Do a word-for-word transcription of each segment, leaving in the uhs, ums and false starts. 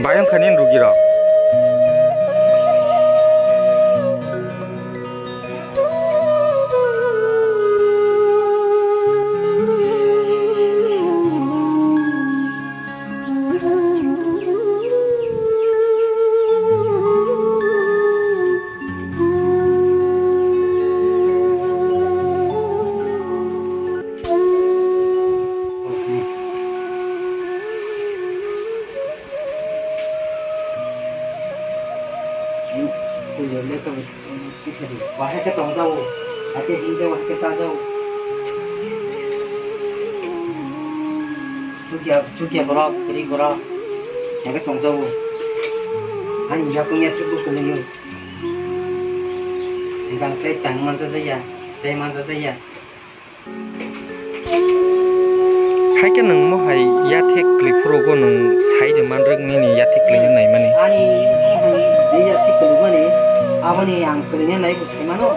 Ayang khanin rugi rok. Bahai khe tong jao, hai khe hing jao, hai khe cha jao. Chukya, chukya borok, kwrwi borok, hai khe tong jao. Ani yakung ya chukbu kwlwio. Hingkang tei tang manjak ya, sei manjak ya. Hai khe nwng mohai yathek kwlwi phuru go nwng sai de man rwk nini yathek kwlwino naimani. Ani mohai je yathek kwlwimani, aboni ang kwlwino nai bo sai mano.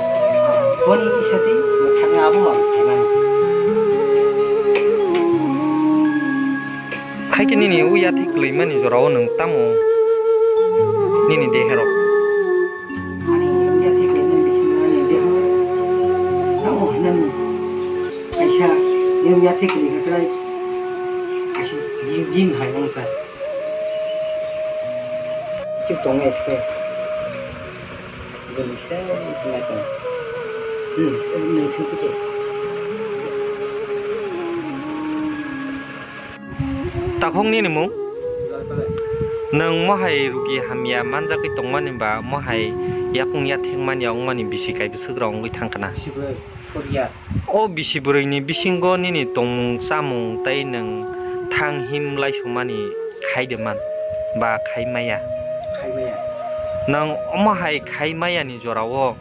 Boni isatwi mwthangwi abo ang sai mano. Hai khe nini o yathek kwlwimani jorao nwng tamo nini dehero? Ani wngya thik ni nang bising ani deho. Tamo hinani. Kaisa wngya thik ni khaklai. Kaisa jin, jin hai wngkha. Chip tong es ke. Bini se, se mai tong. Hmm, se, ni sing kute. Takhuk nini mung? Nwng mohai rugi hamya manjagwi tongmani ba mohai yakung yathekmani wngmani bisi kaibo swk rok wngwi thang khna. Bisi bwrwi, four year. O bisi bwrwini bisingo nini tongmung chamung tei nwng thang him laisumani khai de man ba khai maya? Khai maya. Nwng omo hai khai mayani jorao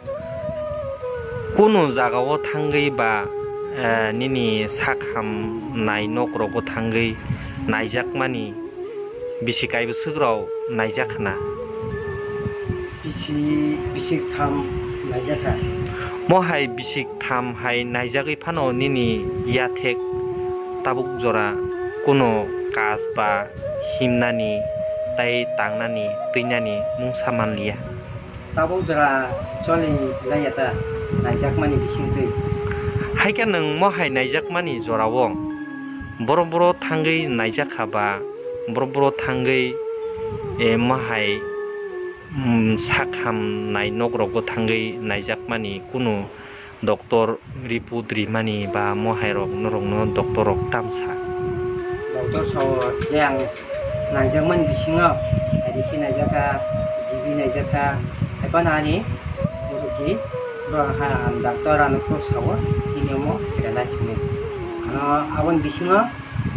kunu jagao thangwi ba, eh, nini sak hamnai nokrogo thangwi naijakmani bisi kaibo swk rok naijak khna? Bisi, bisik tham naijak kha. Mohai bisik tham hai naijagwi phano nini yathek tabuk jora kunu kas ba himnani tei tangnani twinani mungsa manliya. Tabuk jora choli laiya ta naijakmani bisingtwi. Hai khe nwng mohai naijakmani jorao borok borok thangwi naijak kha ba borok borok thangwi, eh, mohai, mm, sak hamnai nokrogo thangwi naijakmani kunu doctor report rimani ba mohai rok norokno doctor rok tamsa. Doctor sao je ang naijakmani bisingo I D C naijakha, G B naijakha, hai phano ani musuki bro ha doctor ano kok sao ini omo relai sini. Ano aboni bisingo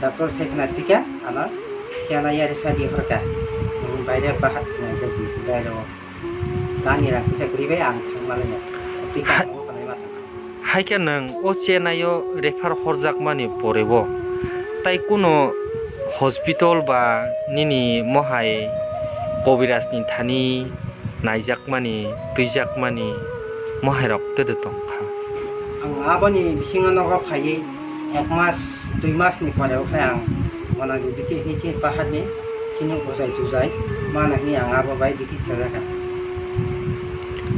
doctor sekna tika ano siana yari sadi horka. Baire bahat naijak di baire o. Tani rang kisa kwrwi bai ang thang mano ya. Tika ang o kanai ma thang. Hai khe nwng o Chennai o refer horjakmani porebo tai kuno hospital ba nini mohai kobiraj ni thani naijakmani, twijakmani mohai rok tede tong kha. Ang aboni bisingo nogo phaiwi ek mas, dui mas ni pore o khe ang monani biti hini chini paharni chini bujai tujai mana hini ang abo bai biti thejakha.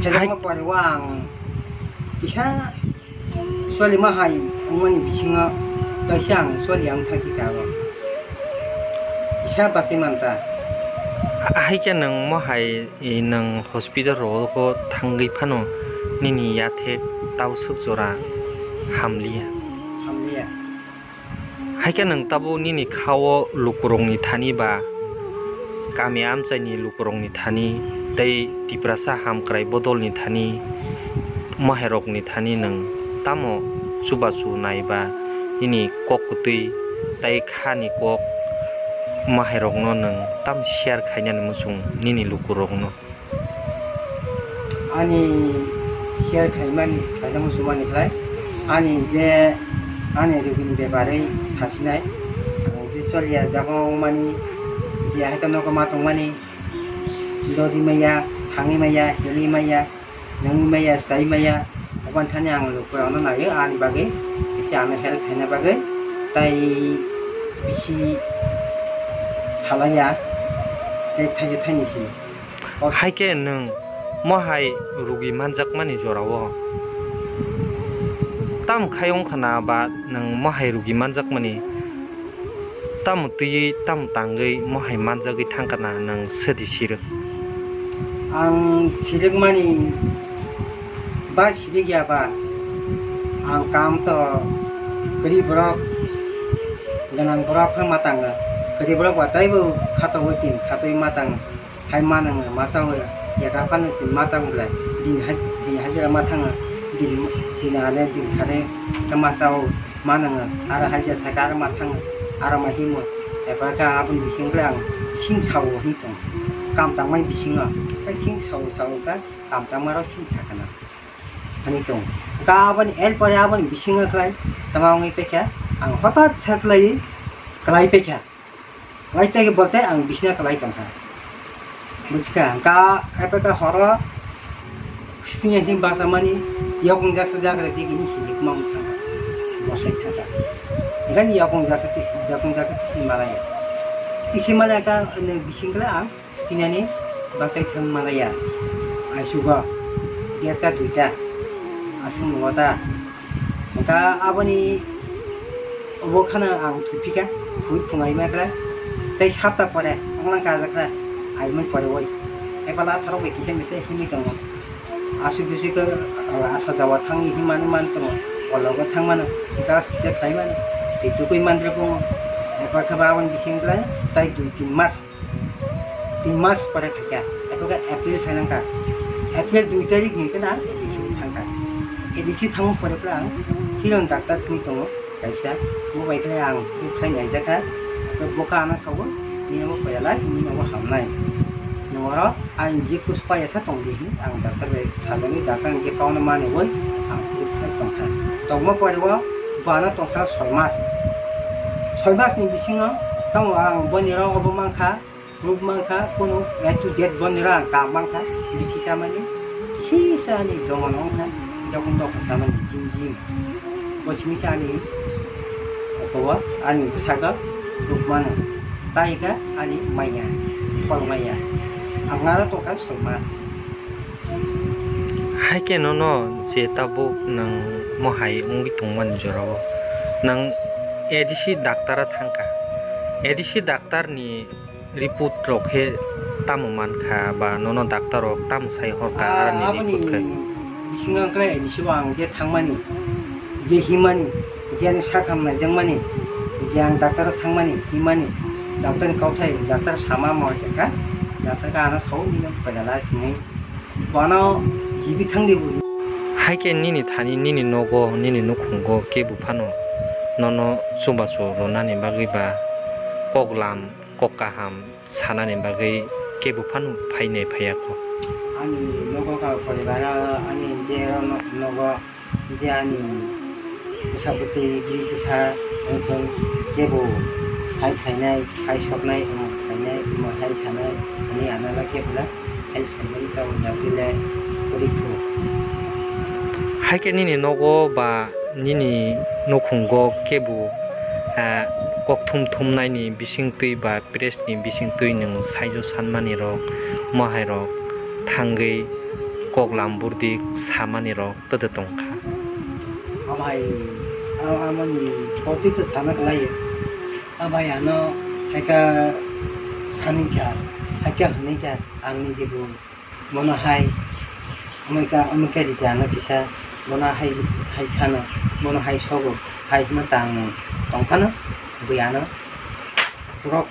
Hai- Thejakma pore o ang kisa choli ma hai wngmani bisingo kaisa ang choli ang thangkhi ka abo. Kisa bachai man ta. Hai khe nwng mohai, e, nwng hospital rogo thangwi phano nini yathek tabuk swk jora hamliya. Hamliya. Hai khe nwng tabuk nini kha-o lukurokni thani ba kami amchaini lukurokni thani tei Tiprasa hamkrai bodolni thani mahairokni thani nwng tamo chubachu nai ba nini kok kwtwi tei khani kok mahairokno nwng tamo share khainani muchung nini lukurokno? Ani share khaimani, khaina muchungmani khlai ani je ani rugini bebarwi sasinai, ang je choliya jaga wngmani, je haikhe nogo ma tongmani, dodi maya, thangwi maya, hili maya, nangwi maya, chai maya, aboni thani ang lukurokno naio ani bagwi, bisi ano help khaina bagwi, tai bisi salaiya, Tei thaisa thaini si. Hai khe nwng mohai rugi manjakmani jorao tamo khai wngkha na ba nwng mohai rugi manjakmani tamo twiwi tamo tangwi mohai manjagwi thangkha na nwng swdi sirwk? Ang sirwkmani ba sirwk ya ba, ang kam to kwrwi borok, gwnang borok khe ma tango. Kwrwi borok ba teibo khatogwi tin khatwi ma tango. Hai ma nwngo, ma chawi, yaka phano tin ma tang belai, din hai, din hajira ma thango, din, din ane, din khare, khe ma chawo, ma nwngo, aro hajira thaka aro ma thango, aro ma himo, epar khe aboni bising khe ang sing sawo hin tong, kam tangmani bisingo, khe sing sawo sawo khe kam tangma rok sing sakana, hinwi tong, khe aboni, er pore aboni bisingo khlai, tama wngwi paikha, ang hotat se khlai, kwlai paikha. Kwlai tei bolte ang bisina kwlai tongkha. Buchikha, hwnkha, epeka horo, sitini him basamani, yakung jaksa jagra digini hilik mang thangkha. Bosai thangkha. Hwnkhe yakung jaksa tisi, yakung jaksa tisi malaya. Tisi malaya ka, ne bising kala ang, sitinani basai thang malaya. Aisugo, derta duita, aswng nungota. Hwnkha aboni obo khana ang thupikha, thwi phungai ma khe, tei sapta pore onglang kajak khe, aimani pore oi. Epala atharo bai kisa misa himwi tongo. Aswk biswk khe, ah, asa jawa thangwi himani man tongo, o logo thangmano, gas kisa khlai mano, tei tukui mandre pungo. Epal khe ba aboni bising khlai, tai dui tin mas. Tin mas pore phaikha, epokhe April phainangkha. April dui tarik ni khe na A D C thangkha. A D C thangma pore khe ang Kiron doctor thwngwi tongo kaisa, bo bai khe ang khe khai naijakha. Boka ano sago, nini bo koyala, nini bo hamnai. Noro ang je kus payasa tongdi hin, ang doctor bai salani, doctor ni je kauna mani oi, ang khe khai tongkha. Tongma pore o bana tongkha soi mas. Soi mas ni bisingo tamo ang boni rok obo mankha. Ruk mankha, kunu A to Z boni rang ka mankha, bithi samani, sisa ani dongon wngkha, jokon jokon samani jim jim. Bo simi sa ani okobo ani bwsakgo ruk mano, tai kha ani maya, phol maya. Ang aro tongkha soi mas. Hai khe nono je tabuk nwng mohai wngwi tongmani jorao nwng A D C doctor-o thangkha. A D C doctor-ni report rok khe tamo mankha ba nono doctor rok tamo sai horkha? Ah, aroni aboni report khai bisingo wngkha A D C o ang je thangmani, je himani, je ani sakham naijakmani, je ang doctor o thangmani, himani, doctor ni kauthai, doctor sama mo kha, doctor khe ano sao nini paidala sini, bono jibi thangdi bo. Hai khe nini thani, nini nogo, nini nukhungo kebo phano nono chubachu rwnani bagwi ba kok lam, kok kaham sanani bagwi kebo phano phainai phaiya kho. Ani nogo ka poribar o, ani je ro no-, nogo je ani bwsa bwtwi bwsa wngthung, kebo hai khlainai, hai soknai, omo khlainai, omo hai sanai, ani anala kebo la. Hai khe nini nogo ba nini nukhungo kebo, ah, kok thum thumnaini bisingtwi ba press ni bisingtwi nwng saijo sanmani rok, mohai rok thangwi kok lam burdi samani rok tei tongkha. Amai, a-, amoni kotwi to sana kwlai. Abai ano haikha sanikha, haikha hwnkha ang ni jebu. Bono hai, omoika, omoika rite ano kisa, bono hai, hai sano, bono hai sogo, hai hwnwi tangmung tongphano, bui ano borok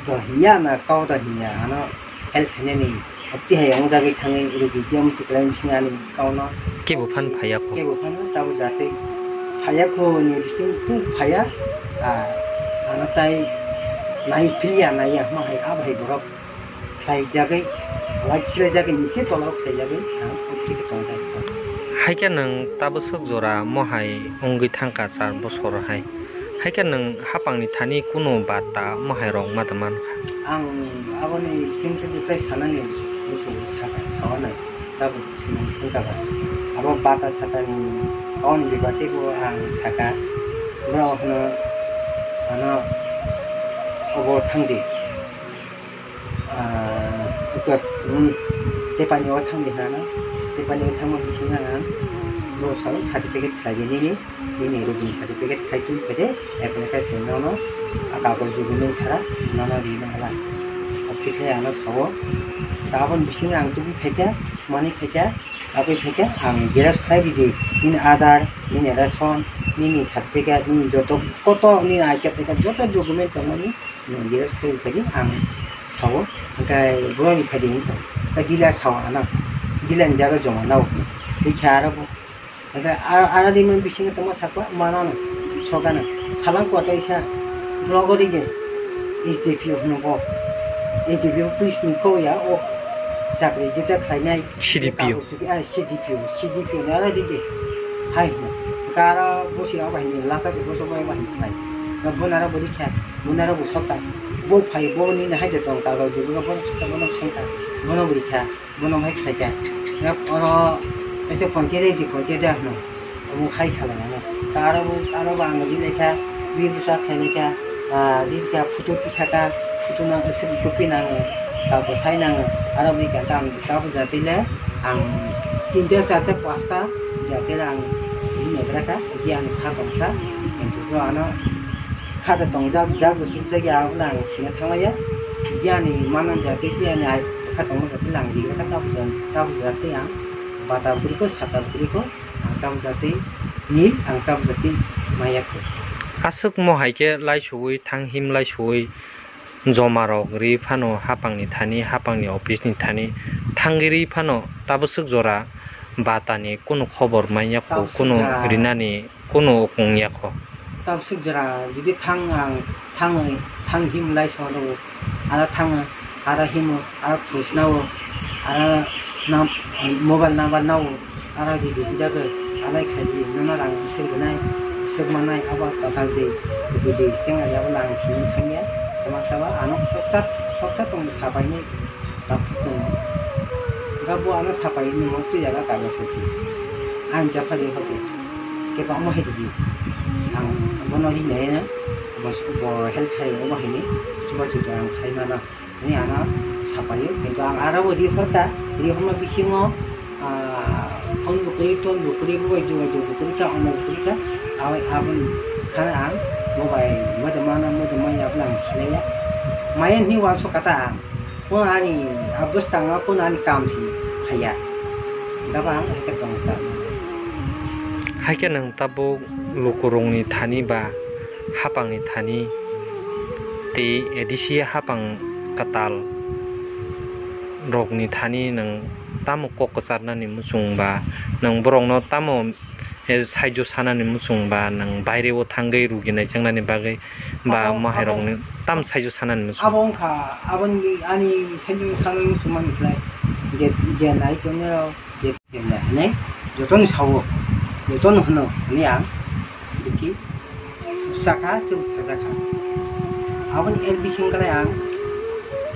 do hinya na kau do hinya, ano help khainani, opti hai wngjagwi thangwi rwgwi je omo tiklai bising ani kauno. Kebo phan phaiya kho. Kebo phano tabuk jatwi phaiya kho ni bising tu phaiya, ah, ano tai nai phiya naiya hwnba hai abo hai borok. Khlaijagwi, wai khilaijagwi, nisi tolao khlaijagwi ang opti khe tongjak kha. Haikhe nwng tabwswk jora mohai wngwi thangkha char bosor hai. Haikhe nwng hapangni thani kunu bata mohai rok ma da mankha. Ang aboni bisingtwi tei sanani buchung saka sawanai tabuk sini sengkha ba. Abo bata satani kaun bibati bo ang saka, borok hwno ano obo thangdi. Ah, ito, hmm, tepani o thang di hana, tepani o thang di sing hana, lo sao certificate khlai di nini, nini rugini certificate khlai tu khlai de, apni kai sing nono, a kagoj document sara, nono ri no hala. Apni khlai ano sao, tabon bising ang tugi phaikha, mani phaikha, Aboni phaikhe ang xerox khlai ridi, nini Aadhaar, nini ration, nini certificate, nini joto photo, nini I T F joto document tongmani nwng xerox khlai rikha di, ang sao, hwnkhe boroni phaidi hinwi sao, hwnkhe dealer sao ano, dealer ni jaga joma nao, rikha aro bo, hwnkhe aro, aro rimani bisingo tongma sakwa manano, sokano, salang kotor isa, blogo ridi, S D P O hwno bo, S D P O police ni kok ya o, chakri jeta khlainai, C D P O. Ah, C D P O, C D P O ni aro di de. Hai hwno. Kara bosi abo hai ni lasa de boso bai bai khlai. Na bonara bo rikha, bonara bo sokha. Bo phai bo ni na hai de tong ka ro de bo bono sokha, bono sengkha. Bono bo rikha, bono hai khlai kha. Na oro kaisa ponche de di ponche de hwno. Omo hai sala nang. Kara bo, kara bo ang ri lekha, bi bwsa khlai lekha. Ah, rikha photo tisaka, photo nang, aswk copy nango, tabuk sai nango, aro rikha tam, tabuk jatwi le ang tinta charta pasta jatwi le ang ri nagra kha, agi ani kha tongsa, kintu bro ano kha da tongjak, jak da sukjak ya, abo le ang sina thanglaiya, agi ani mana jatwi, agi ani ai kha tongma jatwi le ang ri kha, tabuk jatwi ang bata bwrwi ko, sata bwrwi ko, ang tabuk jatwi ni, ang tabuk jatwi maya kho. Aswk mo hai khe laisuwi thang him laisuwi joma rok ri phano hapang ni thani, hapang ni office ni thani thangwi ri phano tabuk swk jora bata ni kunu khobor manya kho, tabuk swk kunu jora rinani kunu wng ya kho. Tabuk swk jora jodi thang ang thangwi thang him lai sono, ara thang, ara himo, ara khus nao, ara nam-, mobile number nao, ara di di jaga, alai khlai di, nono rang iswk rwnai, iswk mannai, abo total di, di di, teng ari abo lang sini thangya, tama saba ano khoksa, khoksa tong sabai ni, tak tongo. Ga bo ano sabai ni mo twi jaga kago soti. Ang japha di hote, kebangma hai di di. Ang bono ri nai na, bo, bo help khai obo hai ni, chuba chuba ang khai mana. Ani ano sapaio, kintu ang aro bo rihor ta, rihorma bisingo, ah, phone bo kwrwi, tong bo kwrwi, bo bai jogajog bo kwrwi kha, omo bo kwrwi kha, aboni khana ang bo bai modo mano, modo manya abono ang sinaiya. Maya hinwi uansuk kha ta ang, kono ani a bwskango kono ani kam se phaiya, hwnkhe bo ang hai khe tong ta. Hai khe nwng tabuk lukurokni thani ba hapangni thani tei A D C hapang kwtal rokni thani nwng tamo kok kwcharnani muchung ba nwng borokno tamo, eh, saijo sanani muchung ba nwng baireo thangwi rugi naichangnani bagwi ba abo, mahairokni abo, tam saijo sanani muchung? Abo wngkha aboni ani saijo sanani muchung mani khlai je, je nai tongnai rok. Je, je, hinwi jotoni sao, jotoni hwno hinwi ang bikhi suksa kha tei butharjak kha. Aboni er bising kwlai ang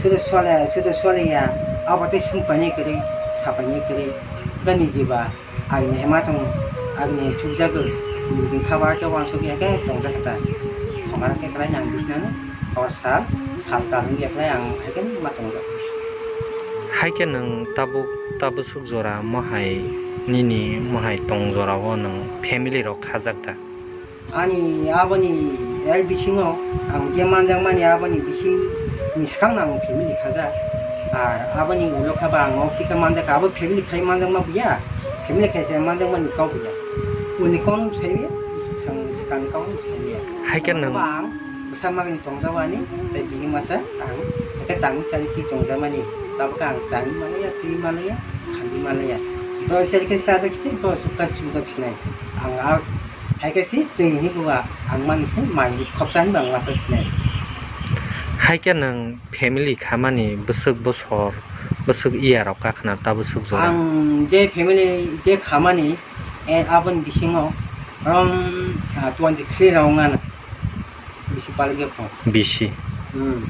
sodo sole, sodo soleya, abo tei swngpainai kwrwi, sapainai kwrwi, gani jiba agni hema tongo, agni chukjagwi, nini kha ba khe uansukya khe tongjak kha ta. Thongara khe kwlai nang bisinano. Hor sal, sal tal wngya khe ang hai khe ma tongo. Hai khe nwng tabuk, tabuk swk jora mohai nini mohai tong jorao nwng family rok khajak da? Ani aboni er bisingo ang je manjakmani aboni bising ni swkang ang family khajak. Ar aboni ulo khe ba ang o khe manjak, abo family khai manjakma buya, family khai se manjakmani kok buya. Uni kok sai swkang, swkang kok sai ya. Hai khe nwng ba ang Bwsa magni tongjago ani, tei bini masa ang, hake tangwi chari twi tongjakmani. Tabuk ang tangwi manliya, twi manliya, khamwi manliya. Borok chari khe chajak sinai, borok chukha sujak sinai. Ang a, hai khe si twi hwnwi buwa, ang mani sinai, mai khopsa hwnba ang masa sinai. Hai khe nwng family khamani bwswk bosor, bwswk iya rok kakhna ta bwswk jora? Ang je family je khamani, eh, aboni bisingo around, ah, twenty three rok wngana. Bisi palikya phone. Bisi. Hmm.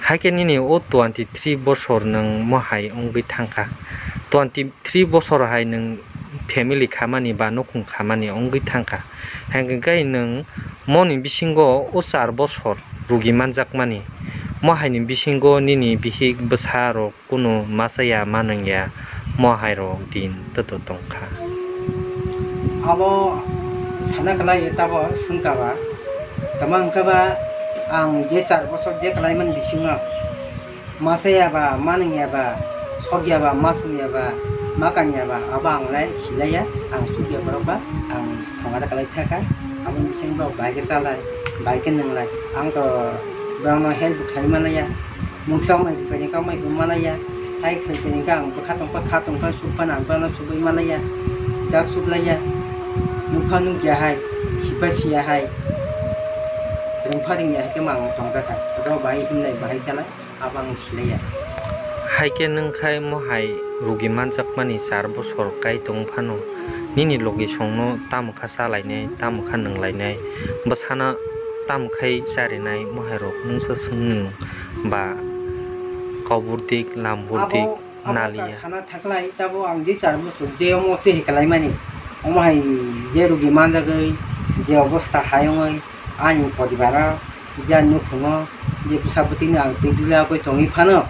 Hai khe nini o twenty three bosor nwng mohai wngwi thangkha. Twenty three bosor hai nwng family khamani ba nukhung khamani wngwi thangkha. Hai khe nwng moni bisingo o char bosor rugi manjakmani. Mo haini bisingo nini bihik bwsa rok kunu masa ya manung ya, mo hai rok din twtw tong kha. Abo sana kwlai tabo swngkha ba, tamo hwnkha ba ang je char bosor je kwlai mani bisingo masa ya ba, manung ya ba, sok ya ba, masung ya ba, makan ya ba, abo ang lai silai ya, ang chuk ya borok ba, ang thongara kwlai thaka, aboni bisingo borok bai khe chalai, bai khe nwnglai, ang to borokno help bo khlai manlai ya. Mungsa mai rwkha ni kok mai rw malai ya. Hai khlai khe hwnkhe ang bwkha tongkha kha tongkha sukphano ang bono sugwi malai ya. Jak suklai ya. Nukha nukya hai. Sipa siya hai. Rwngpha rwngya hai khe mang tongjakha. Ro bahai himlai bahai chalai. Abo ang silai ya. Hai khe nwng khai mo hai rugi manjakmani char bosor kai tong phano nini logi songno tamo kha chalainai, tamo kha nwnglainai, bwsano tamo khai charinai, mo hai rok mungsa swngmung ba kauburdik, lamburdik, abo, abo naliya. Sana thaklai, tabo ang je char bosor je omo tei kwlai mani, omo hai je rugi manjagwi, je obostha hai wngwi ani poribaro, je ani nukhungo, je bwsa bwtwino ang twi dula gwi tongwi phano,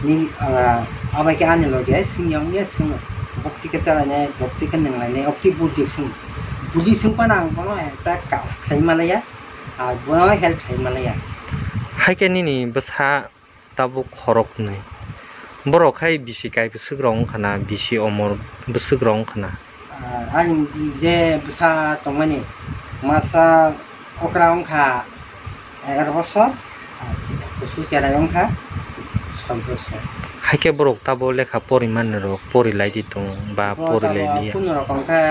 nini, ah, abo khe ani logi hai swngya wngya swngno, bokti khe chalainai, bokti khe nwnglainai, okti budi swng, budi swng phano ang bono ekta kap khlai malaya. Ah, bono help khlai malaya. Hai khe nini bwsa tabuk khoroknwi. Borok khai bisi kai bwswk rok wngkha na, bisi omor bwswk rok wngkha na? Ah, ani je bwsa tongmani masa okra wngkha egaroh bosor, ah, kusu cherai wngkha soi bosor. Hai khe borok tabuk lekha porimani rok porilai di tong ba porilai liya? Bo tabuk kunu rokom khe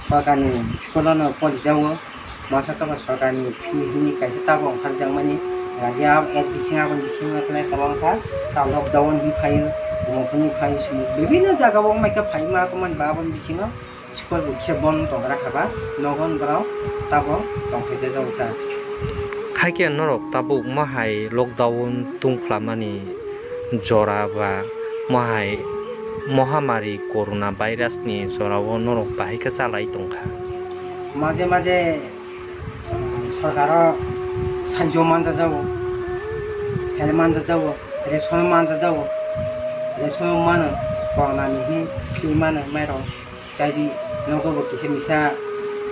sorkarni school-o no porijago. Masa tabuk sorkarni fee hwnwi kaisa tabuk ongkhorjakmani. Lagi a app bisingo aboni bisingo khlai kwbangkha. Ta lockdown hwnwi phaio, omo hwnwi phaio, chwng bibinno jagao wngmai khe phaima kwmani ba aboni bisingo school bo kisa bondo tongra kha ba, nogo borok tabuk tongphai jago ta. Hai khe norok tabuk mo hai lockdown tungphlamani jora ba mo hai mohamari corona virus ni jorao norok bahai khe chalai tongkha. Maje maje, um, sorkaro sahajyo manjajago, help manjajago, ration manjajago, ration mano, corona ni hin free mano mairok. Tei di nogo bo kisa misa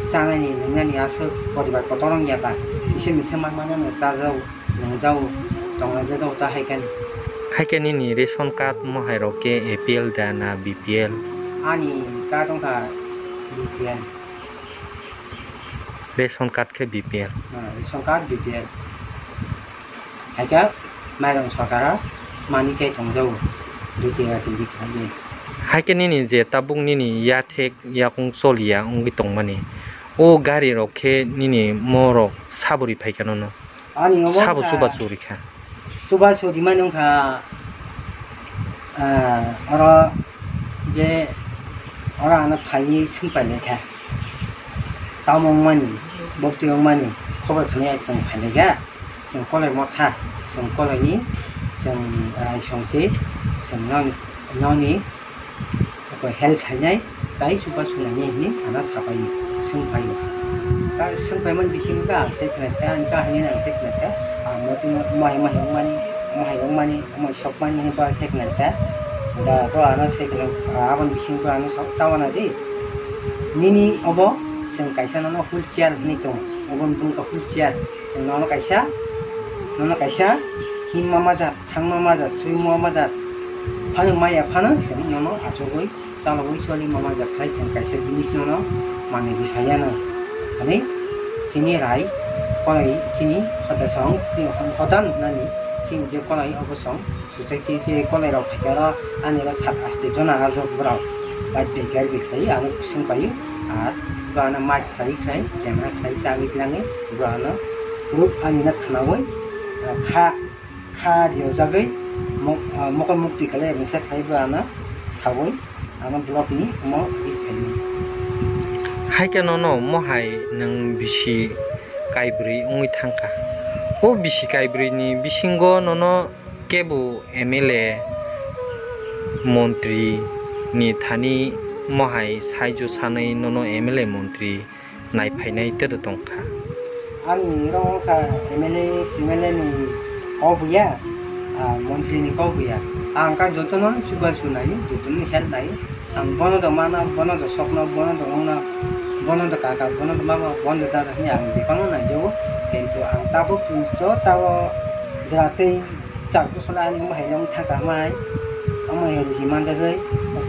chanani nwngnani aswk poribar kotor wngya ba, kisa misa manmano no chajao, nwngjao, tongnai jagao ta hai khe. Hai khe nini ration card mo hai rok khe A P L da na B P L? Ani card wngkha B P L. Ration card khe B P L? Ah, ration card B P L. Hai khe mairung sorkaro manwi chai tongjago, dui tiga tin tiga khe. Hai khe nini je tabuk nini yathek yakung choliya wngwi tongmani, o gari rok khe nini morok sabo ri phaikha nono? Ani obo sabo wngkha chubachu rikha? Chubachu rimani wngkha, ah, oro je oro ano phaiwi swngpailaikha, tamo wngmani, bokti wngmani, khobor khnaya chwng phailaikha. Chwng kolai motha, chwng kolaini, chwng raisong se, chwng noni, noni help khainai, tai chubachu nainai hinwi ano sapaio, swngpaio. Ta swngpaimani bisingo khe ang se khnaikha, ani kahamni ang se khnaikha, ah, motwi mo-, mohai mohai wngmani, mohai wngmani, mohai sokmani hinwi bo se khnaikha. Da bo ano se khna-, ah, aboni bisingo ano sok, ta uanadi. Nini obo chwng kaisa nono wheelchair hinwi tongo, oboni bumung khe wheelchair. Chwng nono kaisa, nono kaisa himma majak, thangma majak, swima majak, phano maya phano chwng nono achugwi chalogwi choli ma majak khlai chwng kaisa jinis nono manwi rwphaiya no. Ani chini rai kolai chini hoda song, chini hoda nuknani chini je kolai obo song. Suchai twi twi kolai rok phaikhe oro ani oro sat aste jona ajok borok bike bai gari bai khlai ano swngpaio, ar borok ano mic khlai khlai camera khlai chagwi tlangwi borok ano proof ani no khwnaui kha kha riyojagwi mok mokol mukti khlai misa khlai borok ano saui ano block ni omo ri khaimani. Hai khe nono mohai nwng bisi kaibrwi wngwi thangkha. O bisi kaibrwi ni bisingo nono kebo M L A, montri ni thani mohai saijo sanwi nono M L A, montri nai phainai tedo tongkha. Ani oro wngkha M L A, M L A ni kok huya, ah, montri ni kok huya. Ang kha jotono chubachu naio, jotono help naio. Ang bono do mano, bono do sokno, bono do wngno, bono do kaka, bono do mama, bono do dada hwnwi ang bebakno naijago. Kintu ang tabuk to tabo jwra tei chak bwsala ani omo hai wng thangkha hwnwi, omo hai rugi manjagwi,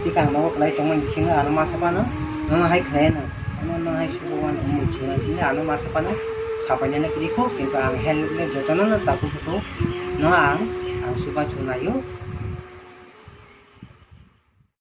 tei ang nogo kwlai tongmani bisingo ano masa phano, nono hai khlai ano, ano nang hai sugo wano omo chwla hwnwi ano masa phano sapainani kwrwi kho, kintu ang help le jotono no tabuk kho no ang, ang chubachu naio.